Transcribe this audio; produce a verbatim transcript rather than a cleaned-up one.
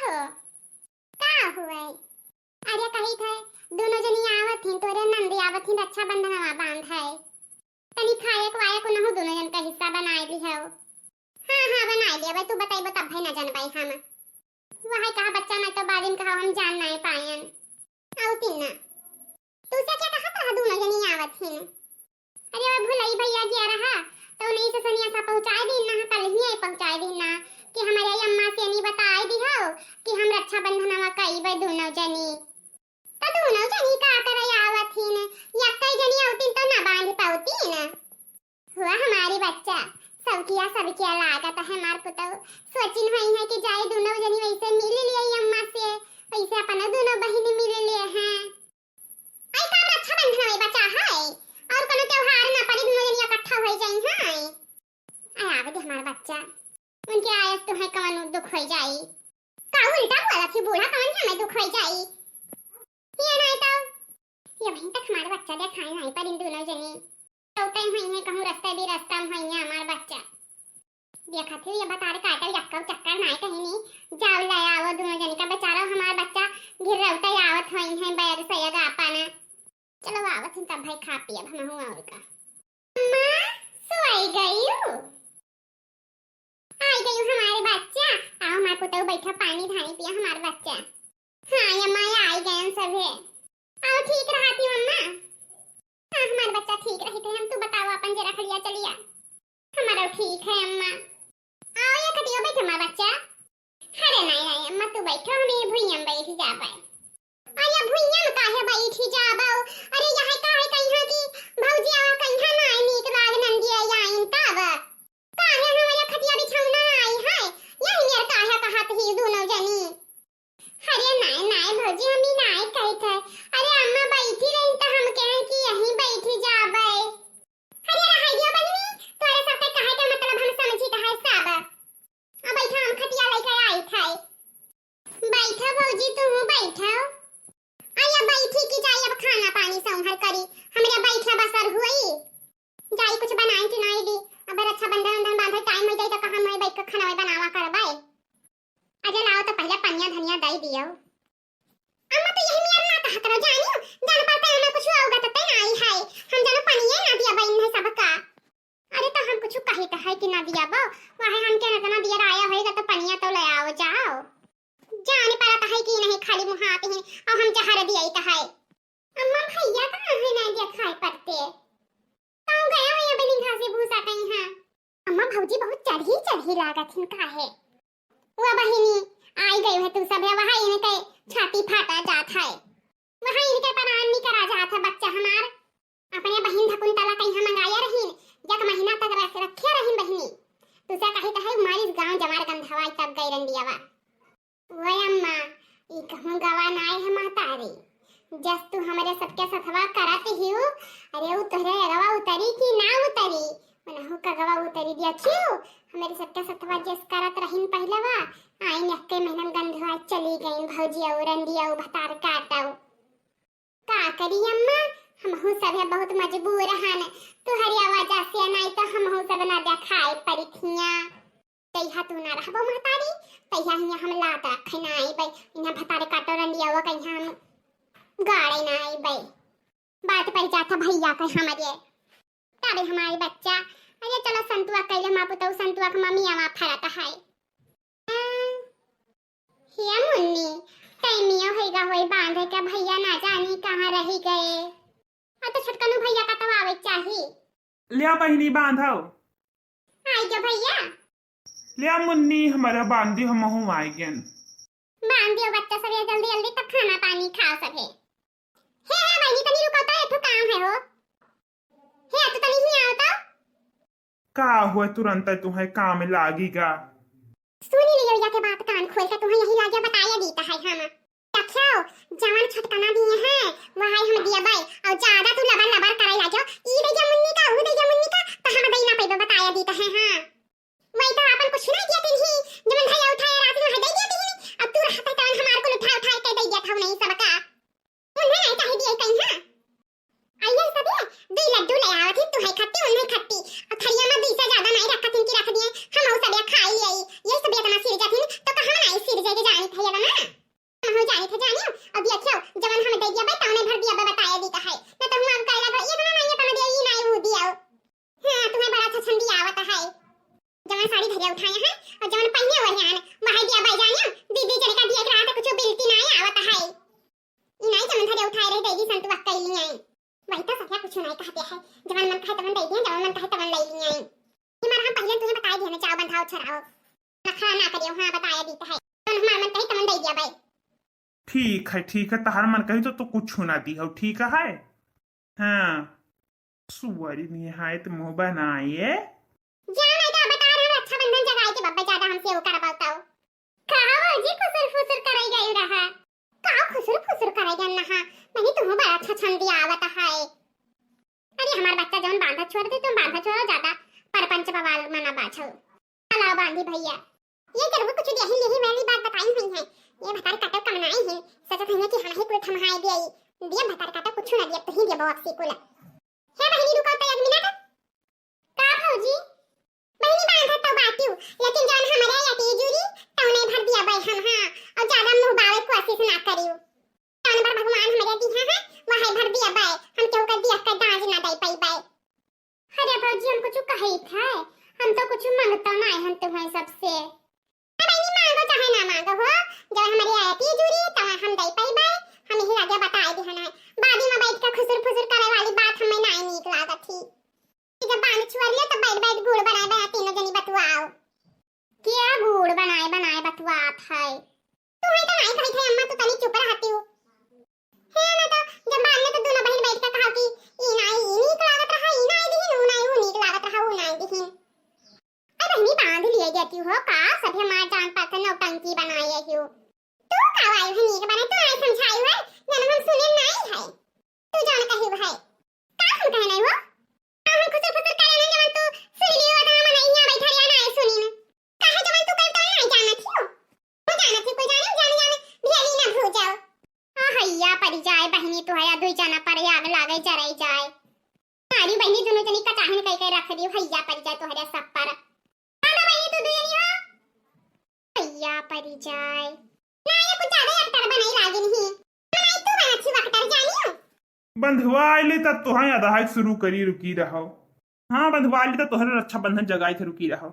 का हुए? अरे कही थे, दोनों जनी आवत ही, तोरे नंदी आवत ही, रक्षाबंधनवा बांध है। तनी खाए वाए को नहु दोनों जन का हिस्सा बनाए लिहो। हाँ, हाँ, बनाए लियो, तू बताइबो तब भाई ना जानबाई हम। वह कहा बच्चा ना तो बादिन कहा हम जान नहीं पायन। आउ तीन ना। तू से क्या कहा था दोनों जनी आवत ही? अरे वो भुलई भैया जी आ रहा, तो उन्हीं से सनिया सा पहुँचाए दीन ना, कल ही आई पहुँचाए दीन ना, कि हमारे अम्मा से नहीं बताए दी हो कि हम रक्षाबंधनवा कईबे दोनों जनी। तो दोनों जनी का करे आवत ही न, यक्कई जनी आवतीन तो ना बांध पावतीन। हुआ हमारी बच्चा, सबकिया सबकिया लागत है हमार पुतौ। सोचिन होई है कि जाए दोनों जनी वैसे मिल लिए अम्मा से, वैसे अपन दोनों बहिनी मिल लिए हैं। आई का रक्षाबंधन होई बचा है, और कोनो त्योहार ना पड़ी, दोनों जनी इकट्ठा होई जाई है। आई आवे दे हमार बच्चा, उनके आयस तो है कवन दुख होई जाई। का उल्टा बोला थी बूढ़ा, कवन हमें दुख होई जाई। ये नहीं तो, ये वहीं तक हमार बच्चा देखाई नहीं पर इन दोनों जनी। तो तय हुई है कहूँ रास्ते भी रास्ता में हुई है हमार बच्चा। देखा थी ये बतार काटल यक्कव चक्कर नाय कहीं नहीं। जाओ ले आओ दोनों जनी का बेचारा हमार बच्चा घिरौते आवत हुई है बैग से यगा पाना। चलो आवत हैं तब भाई खा पी अब हम और का। अम्मा, सोई गई हो? आई गई हमारे बच्चा। आओ हमार पुतौ बैठा पानी धानी पिया हमार बच्चा। हाँ अम्मा आई गए सभे। आओ ठीक रहा थी अम्मा। हाँ हमार बच्चा ठीक रही थे हम। तू बताओ अपन जरा खड़िया चलिया। हमारा ठीक है अम्मा। आओ ये खटियो बैठ अम्मा बच्चा। अरे नहीं नहीं अम्मा तू बैठो हम ये भुइया में बैठ जाबे। अरे भुइया में काहे बैठी जाबो? अरे यह काहे कहिया कि भौजी आवा कहिया ना नीक लाग नंदिया आइन तब। काहे हमारे खटिया बिछौना आई है? यही मेर काहे कहत ही दोनों जनी? अरे नाय नाय भौजी हम ही नाय कहत है। अरे अम्मा बैठी रही तो हम कहें कि यहीं बैठी जाबे। अरे रहाई दियो बहिनी, तोरे सबके कहे के मतलब हम समझी तो है सब। अब बैठा हम खटिया लेके आई थे। बैठो भौजी तू बैठो। अरे बैठी की जाई अब खाना पानी संभर करी। हमरे बैठा बसर हुई। जाई कुछ बनाई कि नाई दी। अब रक्षाबंधन उंधन बांधे टाइम हो जाई तो कहाँ मैं बैठ के खाना बनावा करबे। अरे लाओ तो पहले पनिया धनिया दई दियो। अम्मा तो यही मेर ना कहा करो जानियो, जान पाते हमें कुछ होगा तो तय ना आई है। हम जानो पनिया ना दिया बहन है सबका। अरे तो हम कुछ कही तो है कि ना दिया बो, वह हम के ना दिया आया होएगा तो पनिया तो ले आओ जाओ। जाने पारा तो है कि नहीं खाली मुँह आते हैं और हम जहर दिया ही तो है। अम्मा भैया कहाँ है ना दिया खाए पड़ते। कहूँ गया हो या बनी घासे भूसा कहीं है। अम्मा भौजी बहुत चढ़ी चढ़ी लागत हिन काहे? वो बहिनी आई गई है तू सब है वहाँ इनके छाती फाटा जात है। वहाँ इनके परान निकरा जात है बच्चा हमार। अपने बहिन धकुन तला कहीं हम मंगाया रहीन, एक महीना तक रख, रखे रहीन बहिनी। तू से कही तो है मारी गाँव जमार गंधवाई तब गई रंडियावा। ओए अम्मा, ई कहूँ गवा नाय है महतारी। जस तू हमरे सबके सथवा करत हिउ, अरे उ तोहरे अगवा उतरी कि ना उतरी? मनहु कगवा उतरी दिया छिउ, हमरे सबके सथवा जस करत रहिन पहिलवा, आइन एक्के महीनन गंधवा चली गईन भौजी अउ रंडिया अउ भतार काटउ। का करी अम्मा, हमहू सब है बहुत मजबूर हन, तोहरे वजह से नाय तो हमहू सब ना देखाए परिथिया। तैहा तू ना रहबो महतारी, तैहा हियाँ हम लात रखे ना आइबे। इहाँ भतारे काटो रंडियावा कहिया हम गाड़े ना आइबे। बात पड़ जाता भैया के हमरे। तबे हमारे बच्चा, अरे चलो संतुआ कैले हम पुतौ संतुआ के मम्मी आवा फरत है। हे मुन्नी, टाइमियो होइगा होई बांधे के भैया ना जानी कहाँ रही गए। आ तो छोटकनू भैया का तो आवे चाही। ल्या बहिनी बांधव। आई जो भैया। ल्या मुन्नी हमारा बांधी हमहू आई गन। बांध दियो बच्चा सब ये जल्दी जल्दी तब खाना पानी खाओ सभे। हे हे बहिनी तनी रुको तो एक ठो काम है हो। हे तू तनी ही आओ तो। का हुआ तुरंत तुम्हें काम लागीगा? सुनी लियो या के बात कान खोल के तुम्हें यही लागे बताया दीता है हम। रखियो, जवन छोटकना दिए हैं, वही हम दियबै। और ज्यादा तू लबर लबर करे लाग्यो, ई दे जा मुन्नी का, ऊ दे जा मुन्नी का, तो हम दे ना पैबे, बताया दीता है, हाँ। वही तो अपन कुछ नहीं दिया तिन्ही, जवन भैया उठाया रात में है दे दिया तिन्ही, अब तू रहता तो हमार कुल उठा उठा के दे दिया था नहीं सबका। उन्हें नहीं चाहे दिए कहीं, हाँ। आ ये सब ये, दो लड्डू ले आवत ही, तू है खट्टी, उन्हें खट्टी। और थरिया में दो से ज्यादा नहीं रखा थिन की रख दिए, हम और सब ये खा लिए। ये सब इतना सिर जाथिन, तो कहाँ नहीं सिर जाके जानी था ये ना? अरे हाँ, बताया दीत है, जौन हमार मन कही तमन दे दिया भाई। ठीक है, ठीक है, तहार मन कही तो, तो कुछ ना दी हो, ठीक है। हाँ, सुअरी निहायत मुँह बनाए। जा नहीं तो बता रहे, रक्षाबंधन जगाए के बब्बे ज्यादा हमसे वो करवाता हो। का भौजी खुसुर फुसुर करे गई रहा? का खुसुर फुसुर करे गई नहा? मने तुम्हें बड़ा अच्छा छंदी आवत है। अरे हमार बच्चा जौन बांधा छोड़ दे, तुम बांधा छोड़ो ज्यादा, परपंच बवाल मना बाझो। चला बांधी भैया, ये जरूर कुछ यही यही वाली बात बताई हुई है। ये भतार काटो कमनाई है, सोचत है कि हम ही कुल थमहाए दिए, दिया भतार काटो कुछ ना दिया, तो ही दिया बॉक्सी कुल। हे बहिनी, रुको तो एक मिनट। का भौजी? बहिनी, बांधत तो बाटियो, लेकिन जौन हमरे यती जुरी, तौने भर दिया बे हम, हाँ, और ज्यादा मुँह बावे कोशिश ना करियो। जौन भर भगवान हमरे दिहा है, वह भर दिया बे, हम केहू का दिया का दाज ना दे पाई बे। अरे भौजी, हम कुछ कही थे, हम तो कुछ मांगता ना है हम तुम्हें सबसे। अब इन्हीं मांगो चाहे ना मांगो हो, जब हमारे आयती जुरी, तब हम दे पाई बाय, हम यही आगे बताए दिहन है। बादी में बैठ के खुसुर फुसुर करे वाली बात हमें नाई नीक लागत ही। कि जब बांध छुअर लियो, तब बैठ बैठ गुड़ बनाए बनाए तीनों जनी बतुआओ। क्या गुड़ बनाए बनाए बतुआत है? तू ही तो नाई कही थे अम्मा, तू तनी चुप रहती हो। है ना, तो जब बाद में तो दोनों बहन बैठ के कहा कि ई नाई ई नीक लागत रहा, ई नाई दिहिन, ऊ नाई ऊ नीक लागत रहा, ऊ नाई दिहिन। अरे बहनी, बांध लिए जाती हो का? सभे मार जान पाके नौटंकी बनाए हो। तू का आई है नीक बने, तू आई समझाई है, जन हम सुने नाई है। तू जान कही है। का हम कहने हो? का हम खुसुर फुसुर करे ना, जवन तू सुन लियो, तो हम नहीं यहाँ बैठा रिया ना सुनी ना। काहे जवन तू करता है, नहीं जानत ही हो। तू जानत ही, कोई जाने, जाने, जाने, भेली ना भूल जाओ। आ हैया पड़ जाए बहनी, तू हैया दुई जना पर आग लागे, जराई जाए। अरे बहिनी, दुनो जनी कटाहिन कई कई रख दियो, हैया परि जाए तोहरे सब पर। हाँ ना बहिनी, तू दुई जनी हो? हैया परि जाए। ना, ये कुछ ज्यादा ही अकटर बनाई लागिन ही। बनाई तू बना छी वकटर जानियो। बंधवा आइले तब तोहाई अदाई शुरू करी, रुकी रहो। हाँ, बंधवा आइले तब तोहरे रक्षाबंधन जगाई थे, रुकी रहो।